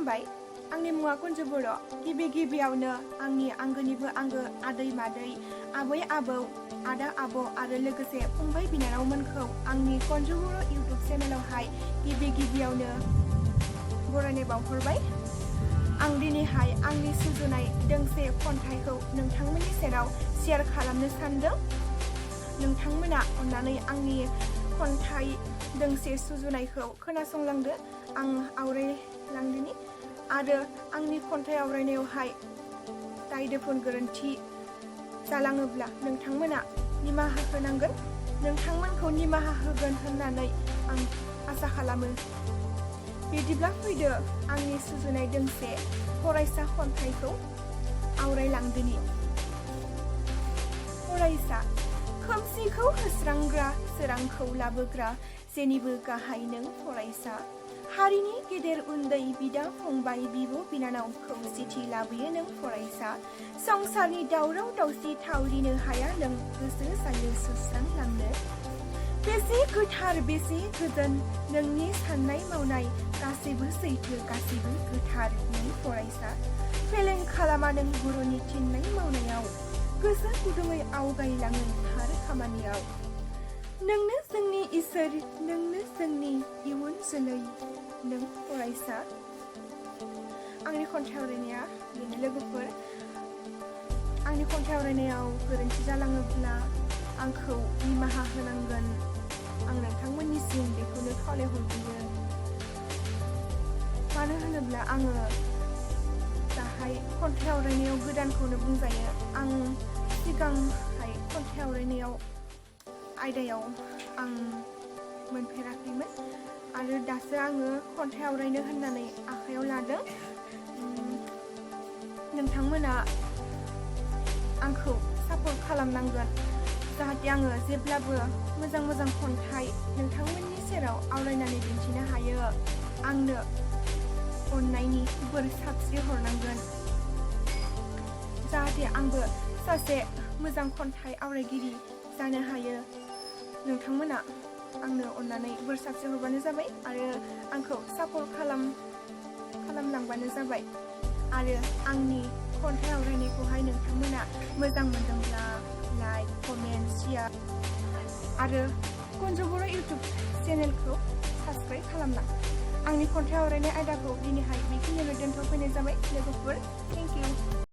खुलुमबाय आंनि मुङा कुन्जा बर' गिबियावनो आंनि आंगोनिबो आंगो आदै मादै आबै आबौ आदा आब' आरो लोगोसे फंबाय बिनानावमोनखौ आंनि कुन्जा बर' इउटुब चेनेलावहाय गिबियावनो बरायनाय बावहरबाय। आं दिनैहाय आंनि सुजुनाय दोंसे खन्थाइखौ नोंथांमोननि सेराव शेयार खालामनो सानदों। नोंथांमोना अन्नानै आंनि खन्थाइ दोंसे सुजुनायखौ खोनासंलांदो। आं आवरायलांदिनि आरो आंनि खन्थाइ आवरायनायावहाय दायदोफोन गोरोन्थि जालाङोब्ला नोंथांमोना निमाहा होनांगोन। नोंथांमोनखौ निमाहा होगोन होननानै आं आसा खालामो। बिदिब्ला फैदो आंनि सुजुनाय दोंसे फरायसा खन्थाइखौ आवरायलांदिनि। फरायसा खोमसिखौ होस्रांग्रा सोरांखौ लाबोग्रा जेनिबो गाहाय नों फरायसा। हारिनि गेदेर उन्दै बिदा फंबाय बिब' बिनानावखौ चिठि लाबोयो नों फरायसा। संसारनि दावराव दावसि थावरिनो हाया नों गोसो जायो सुस्रांलांनो। बेसे गोथार बेसे गोजोन नोंनि साननाय मावनाय गासैबो सैथो गासैबो गोथार नों फरायसा। फेलें खालामा नों गुरुनि थिननाय मावनायाव गोसो गुदुङै आवगायलाङो थार खामानियाव। नोंनो जोंनि इसोर नोंनो जोंनि इयुन जोलै नों फरायसा। आंनि खन्थाइ आवरायनाया बेनो लोगोफोर। आंनि खन्थाइ आवरायनायाव गोरोन्थि जालाङोब्ला आंखौ निमाहा होनांगोन। आं नोंथांमोननिसिम बेखौनो खावलायहरयो। मानो होनोब्ला आङो दाहाय खन्थाइ आवरायनायाव गोदानखौनो बुंजायो। आं सिगांहाय खन्थाइ आवरायनायाव आयदायाव आं मोनफेराखैमोन आरो दासो आङो खन्थाइ आवरायनो होननानै आखायाव लादों। नोंथांमोना आंखौ सापर्ट खालामनांगोन जाहाथे आङो जेब्लाबो मोजां खन्थाइ नोंथांमोननि सेराव आवरायनानै दिन्थिनो हायो। आंनो अननायनि बोर साबस्रि हरनांगोन जाहाथे आंबो सासे मोजां खन्थाइ आवरायगिरि जानो हायो। नोंथांमोना आंनो अननानै बोर साबस्रि हरबानो जाबाय आरो आंखौ सापर्ट खालामलांबानो जाबाय। आरो आंनि खन्थाइ आवरायनायखौहाय नोंथांमोना मोजां मोनदोंब्ला लाइक कमेन्ट शेयार आरो कुन्जा बर' इउटुब चेनेलखौ साबस्क्राइब खालामना। आंनि खन्थाइ आवरायनाय आयदाखौ दिनैहाय बेखिनियावनो दोनथ'फैनाय जाबाय लोगोफोर। Thank you.